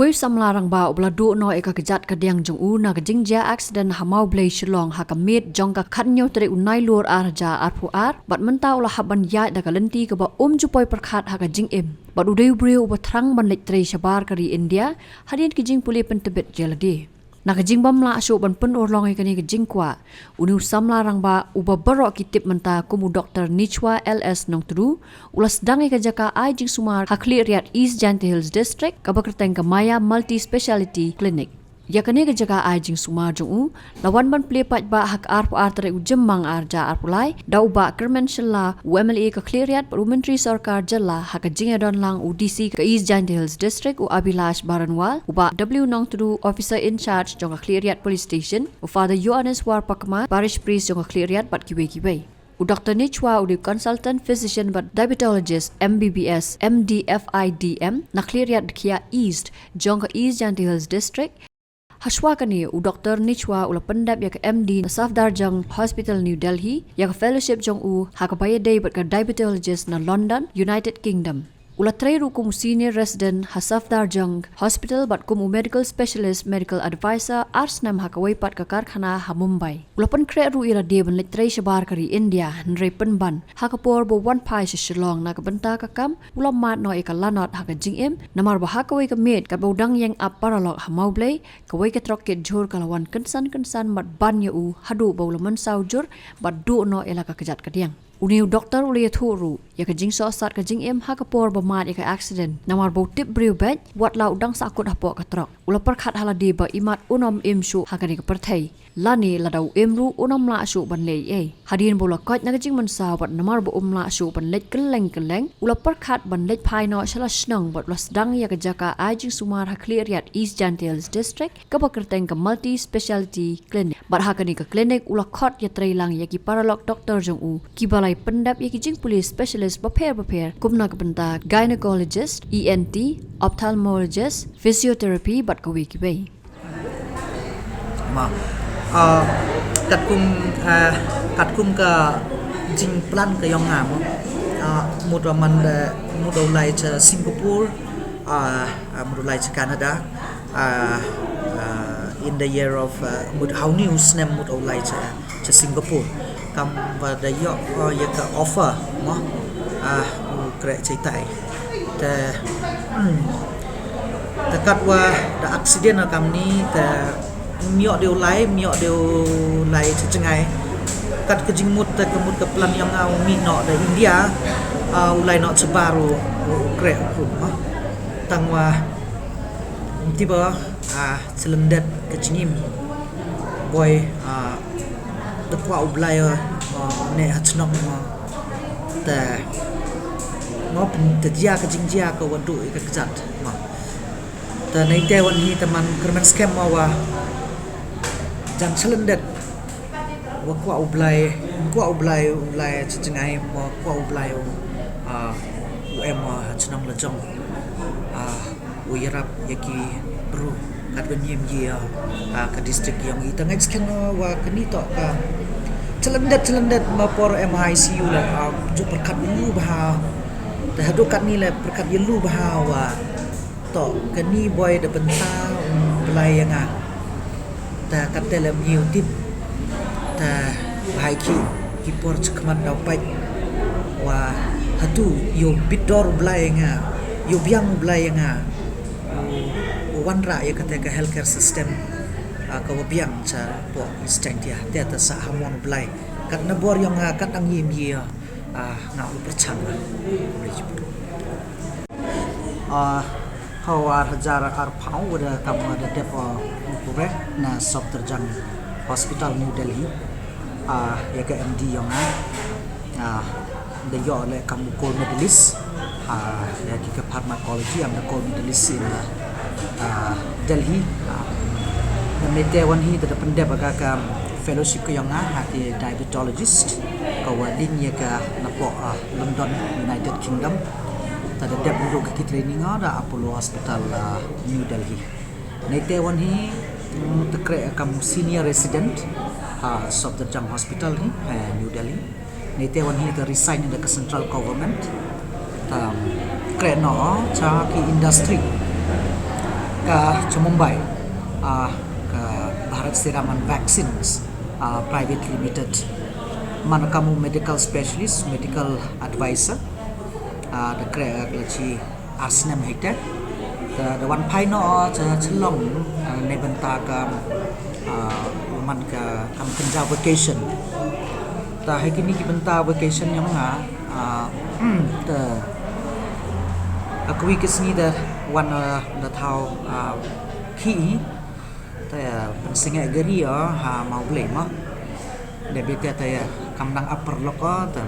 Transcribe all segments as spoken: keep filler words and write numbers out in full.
Uwei u samla rangbah uba la duh noh ïa ka kjat kadiang jong u na ka jingjia accident ha Mawblei Shillong ha ka miet jong ka khathynñiew tarik u Nailur ar hajar arphew ar, bad mynta u la hap ban ïaid da ka lynti kaba um ju poi pyrkhat ha ka jingim. Bad u dei u briew uba thrang ban leit trei shabar ka ri India, hadien ki jingpule pyntbit ïa lade. Na ka jingbym lah shuh ban pynurlong ïa kane ka jingkwah, une u samla rangbah uba baroh ki tip mynta kum u Doktor Nichwa L S Nongtdu, u la sdang ïa ka jaka ai jingsumar ha Khliehriat, East Jaintia Hills District, kaba kyrteng ka Maya Multi Speciality Clinic. Ïa kane ka jaka ai jingsumar jong u la wan ban plie paidbah ha ka arphew ar tarik u Jymmang ar hajar arphew lai da u Bah Kyrmen Shylla, u M L A ka Khliehriat bad u Myntri Sorkar Jylla, ha ka jingïadon lang u D C ka East Jaintia Hills District u Abhilash Baranwal, u Bah W Nongtdu, Officer in Charge jong ka Khliehriat Police Station, u Father Ioannis Warpakma, Parish Priest jong ka Khliehriat bad kiwei kiwei. U Doktor Nichwa u dei u Consultant Physician bad Diabetologist, M B B S, M D F I D M, na Khliehriat Dkhiah East jong ka East Jaintia Hills District. Hashwa kane, u Doktor Nichwa u la pyndep ïa ka M D na Safdarjung Hospital, New Delhi, ïa ka fellowship jong u ha kaba ïadei bad ka diabetologist na London, United Kingdom. U la trei ruh kum u senior resident ha Safdarjung Hospital bad kum u medical specialist, medical advisor, ar snem ha kawei pat ka karkhana ha Mumbai. U la pynkhreh ruh ïa lade ban leit trei shabar ka ri India, hynrei pynban ha ka por ba u wan phai sha Shillong na ka bynta ka kam, u la mad noh ïa ka lanot ha ka jingim, namar ba ha kawei ka miet katba u dang ïeng ap paralok ha Mawblei, kawei ka trok kit jhur ka la wan kynsan kynsan bad ban ïa u haduh ba u la mynsaw jur bad duh noh ïa la ka kjat kadiang. Une u doktor u la ïathuh ruh ïa ka jingsohsat ka jingim ha ka por ba mad ïa ka accident, namar ba u tip briew beit, wat la u dang sahkut hapoh ka trok. U la pyrkhat ha lade ba imat un ym im shuh ha kane ka pyrthei, lane lada u im ruh un ym lah shuh ban leh ei ei. Hadien ba u la koit na ka jingmynsaw bad namar ba um lah shuh ban leit kylleng kylleng, u la pyrkhat ban leit phai noh sha la shnong bad u la sdang ïa ka jaka ai jingsumar ha Khliehriat, East Jaintia Hills District, kaba kyrteng ka Multi Speciality Clinic. Bad ha kane ka clinic u la khot ïatreilang ïa ki paralok doktor jong u, kiba la pyndep ïa ki jingpule specialist bapher bapher, kum na ka bynta gynecologist, E N T, ophthalmologist, physiotherapy bad kawei kiwei. Ma, ah, katkum, ah, katkum ka jingplan ka jong nga mo. Ah, mut ba man da, mut da u lai sha Singapore, ah, ah, mut da u lai sha Canada, ah, ah, in the year of, ah, mut ha une u snem mut da u lai sha, sha Singapore. Kam ba da ïoh, ah, ïa ka offer mo, ah, u khreh jaitai. Te, hmm, te katwa da accident ha kamni, te ym ïoh de u lai, ym ïoh de u lai sha jngai. Kat ka jingmut te ka mut ka plan jong nga u mih noh da India, ah, u lai noh shabar u, u khreh u kum, ah. Tangwa ym tip ba, ah, sha lyndet ka jingim. Boi, ah, da kwah u Blai, ah, ne ha chnong, ah, te, mo, pyn te jia ka jingjia ka wa duh ïa ka kjat, mo. Te neite wan hi te man kyrmen skhem mo wa jan sha lyndet wa kwah u Blai, kwah u Blai u lai sha jngai, mo, kwah u Blai u, ah, u em, ah, ha chnong la jong. Ah, u ïarap ïa ki bru katba ngim ïa, ah, ka district jong i. Te nga ngeit skhem wa kani toh ka sha lyndet, sha lyndet ma por em ha I C U la, ah, ju pyrkhat ïa lu bha. Te haduh katni la pyrkhat ïa lu bha wa toh kani boi da bynta u Blai ïa nga. Te katte lem ïa u tip. Te bha ïa ki, ki por chakhmat daw pait wa hatu ïoh bit dor u Blai ïa nga, ïoh biang u Blai ïa nga. U, u wanrah ïa kata ka healthcare system, ah, ka wa biang shapoh East Jaintia. Te ta sa ha mon u Blai. Kat na bor ïa nga, kat ang ïa, ah, nga u pyrchang. Ah, ha u ar hajar arphew wa da kam wa da dep, ah, u kure na Safdarjung Hospital, New Delhi. Ah, ïa ka M D ïa nga. Ah, da ïoh leh kam u gold medalist. Ah, ïa ki ka pharmacology, am da gold medalist in the, ah, Delhi. Ah, da mynta wan hi da pyndep ka, ka fellowship ka ïa nga ha ki diabetologist. Ka wa ding ïa ka napoh, ah, London, United Kingdom. Te da dep naduh ka ki training, ah, da Apollo Hospital, ah, New Delhi. Neite wan hi, mm, te khreh kam senior resident, ah, Safdarjung Hospital hi, ha New Delhi. Neite wan hi te resign da ka central government. Te, mm, khreh noh, ah, sha ki industry. Ka cha Mumbai, ah, ka Bharat Serum and Vaccines, ah, Private Limited. Man kam u medical specialist, medical advisor, ah, da kre ka la chi ar snem hite. Da, da wan phai noh, ah, cha Shillong, ah, ne bynta ka, ah, man ka kam kynja vacation. Ta ha kini ki bynta vacation yong nga, ah, ta, ah, kawei ka sngi da wan, ah, da thaw, ah, ki, ta, ah, pynsngewbha ri, ah, ha Mawblei mo. Da bit ta, ah, kam dang ap paralok, ah, ta,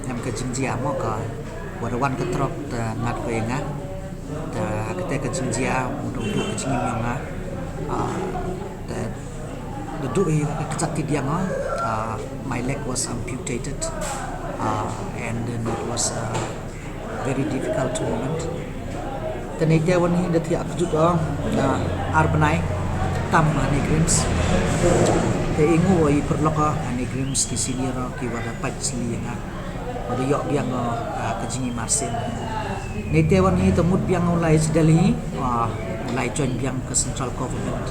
em ka jingjia mo ka, wa da wan ka truck, ta, ngat ko ïa nga. Ta, kata ka jingjia, u duk, duk ka jingim yong nga. Ah, ta, da duk ïa ka kjat ti diang, ah, ah, my leg was amputated, ah, and then it was a very difficult moment. Te ne te wan hi da thiah kjut, ah, ah, ar bnai tam, ah, NEIGRIHMS. Te i ngu i paralok, ah, NEIGRIHMS ki senior, ah, ki wa da pait sli ïa nga. Wa da ïoh biang, ah, ka jingim arsien. Ne te wan hi ta mut biang u lai cha Delhi, ah, u lai join biang ka central government.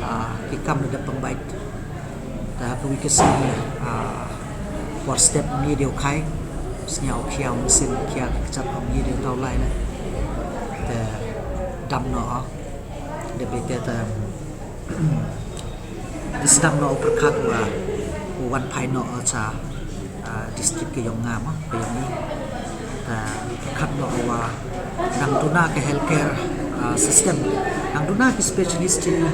Ah, ki kam da pynbait. Ta kawei ka sngi, ah, por step mih dei u khai, sngi u khia u mynsiem khia ka kjat um ye dei u tau lai la. Te dam noh, ah, da bit te, te, da sdang noh u pyrkhat wa u wan phai noh, ah, cha, ah, district ka yong nga mo, ka yong i. Ta pyrkhat noh wa nang duna ka healthcare, ah, system. Nang duna ki specialist i.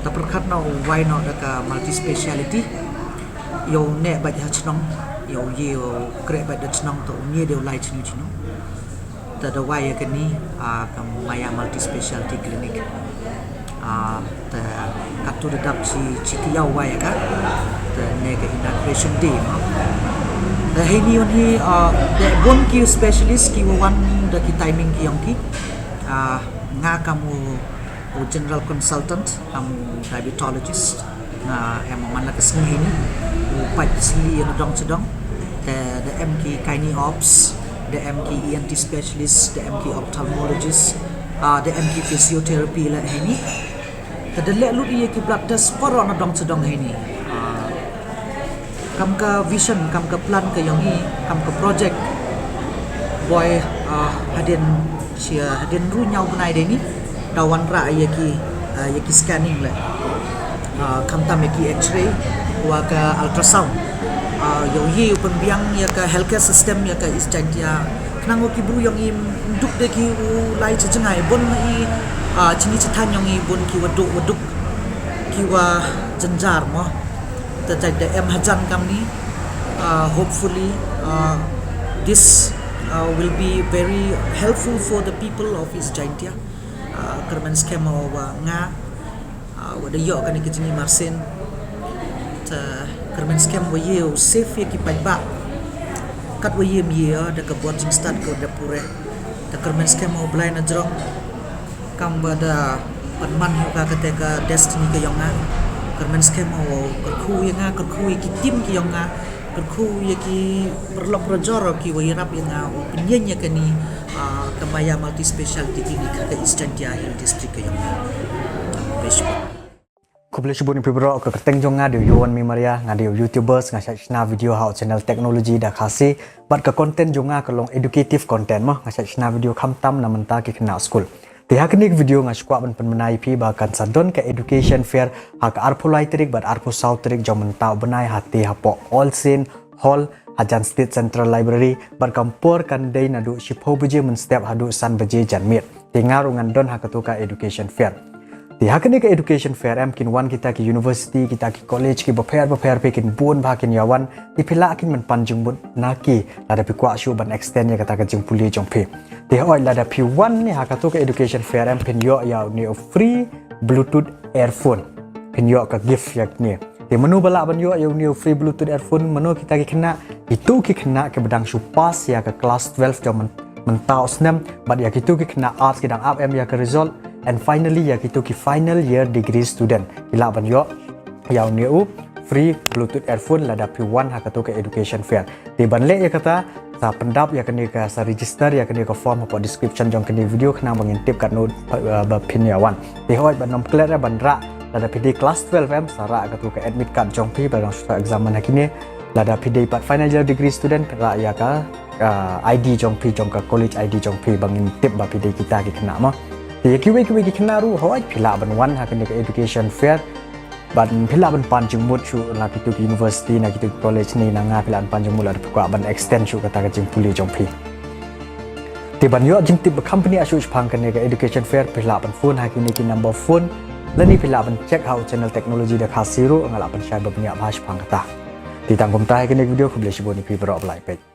Ta pyrkhat noh wai noh da ka multi speciality. Ïa u neh bad ha chnong, ïa u ye u kreh bad da chnong ta u neh dei u lai chini chini. Ta da wai ïa kani, ah, ka Maya Multi Speciality Clinic. Ah, ta katu da dap chi, chi ki ïa wai ïa ka. Ta ne ka inauguration day mo. Ta heini wan hi, ah, da bun ki specialist ki wa wan da ki timing ki yong ki. Ah, nga kam u, u general consultant, kam u diabetologist. Nga em man la ka sngi heini u pait sli ïa na dong cha dong. Te da em ki gynae obs, da em ki E N T specialist, da em ki ophthalmologist, ah, da em ki physiotherapy la heini. Te da leh lut ïa ki blood test para na dong cha dong heini. Ah, kam ka vision, kam ka plan ka yong i, kam ka project. Boi, ah, hadien, chi, ah, hadien ru ñiaw bnai dei ni. Da wanrah ïa ki, ah, ïa ki scanning le. Ah, khamtam ïa ki X-ray, wa ka ultrasound. Ah, ïa u ye u pynbiang ïa ka healthcare system ïa ka East Jaintia. Khnang wa ki bru yong i ym duk de ki u lai cha jngai bun i, ah, chini cha thaiñ yong i bun ki wa duk wa duk. Ki wa jynjar mo. Ta jait da em hajan kamni. Ah, hopefully, ah, this, ah, will be very helpful for the people of East Jaintia. Ah, kyrmen skhem wa nga, ah, wa da ïoh kane ka jingim arsien. Ta kyrmen skhem wa ye u safe ïa ki paidbah. Kat wa ye ym ye da ka bor jingstad ka da pure. Ta kyrmen skhem wa Blei na jrong. Kam wa da pynman ïa ka kate ka destiny ka yong nga. Kyrmen skhem wa kyrkhu ïa nga, kyrkhu ïa ki team ki yong nga. Kyrkhu ïa ki paralok parajor ki wa ïarap ïa nga u pynïeng ïa kani, ah, ka Maya Multi Speciality Clinic ha ka East Jaintia Hill District ka yong nga. Khublei shibun. Khublei shibun ïa phi baroh, ka kyrteng jong nga dei u Yowan Mei Maria, nga dei u YouTuber, nga shait shna video ha u channel technology da Khasi, bad ka content jong nga ka long educative content mo, nga shait shna video khamtam na mynta ki khynnah skul. Te ha kane ka video nga sngewkwah ban pynbna ïa phi ba kan sa don ka education fair ha ka arphew lai tarik bad arphew saw tarik jong mynta u bnai hate hapoh All Saint Hall hajan State Central Library bad kam por kan dei naduh shiphew baje mynstep haduh san baje janmiet. Te nga ruh ngan don ha kato ka education fair. Te ha kane ka education fair em kin wan kita ki university, kita ki college ki bapher bapher phi kin bun bha kin ïa wan. Te phi lah kin ban pan jingmut na ki lada phi kwah shuh ban extend ïa kata ka jingpule jong phi. Te hooid lada phi wan ne ha kato ka education fair em phin ïoh ïa une u free Bluetooth earphone. Phin ïoh ka gift ïa une. Te mano ba lah ban ïoh ïa une u free Bluetooth earphone, mano kita ki khynnah, itu ki khynnah kiba dang shu pass ïa ka class twelve jong myn-, mynta u snem, bad ïa kitu ki khynnah arts ki dang ap em ïa ka result, and finally ïa kitu ki final year degree student ki lah ban ïoh ïa une u free Bluetooth earphone lada phi wan ha kato ka education fair. Te ban leh ïa kata, sa pyndap ïa kane ka, sa register ïa kane ka form hapoh description jong kane video khnang ba ngin tip katno, eh, ba phin ïa wan. Te hooid, ban ym klet, eh, ban rah, lada phi dei class twelve em, sa rah katu ka admit card jong phi ba dang shu examine ha kine. Lada phi dei pat final year degree student, rah ïa ka, ah, I D jong phi, jong ka college I D jong phi ba ngin tip ba phi dei kita ki khynnah mo. Te ïa kiwei kiwei ki khynnah ruh, hooid, phi lah ban wan ha kane ka education fair. Bad phi lah ban pan jingmut shuh na kitu ki university, na kitu ki college ne na nga, phi lah ban pan jingmut lada phi kwah ban extend shuh kata ka jingpule jong phi. Te ban ïoh jingtip ba kham bniah shuh shaphang kane ka education fair, phi lah ban phone ha kine ki number phone, lane phi lah ban check ha u channel Technology da Khasi ruh, nga lah ban shai ba bniah bha shaphang kata. Te tang kumta ha kane ka video, khublei shibun ïa phi baroh ba la ïa peit.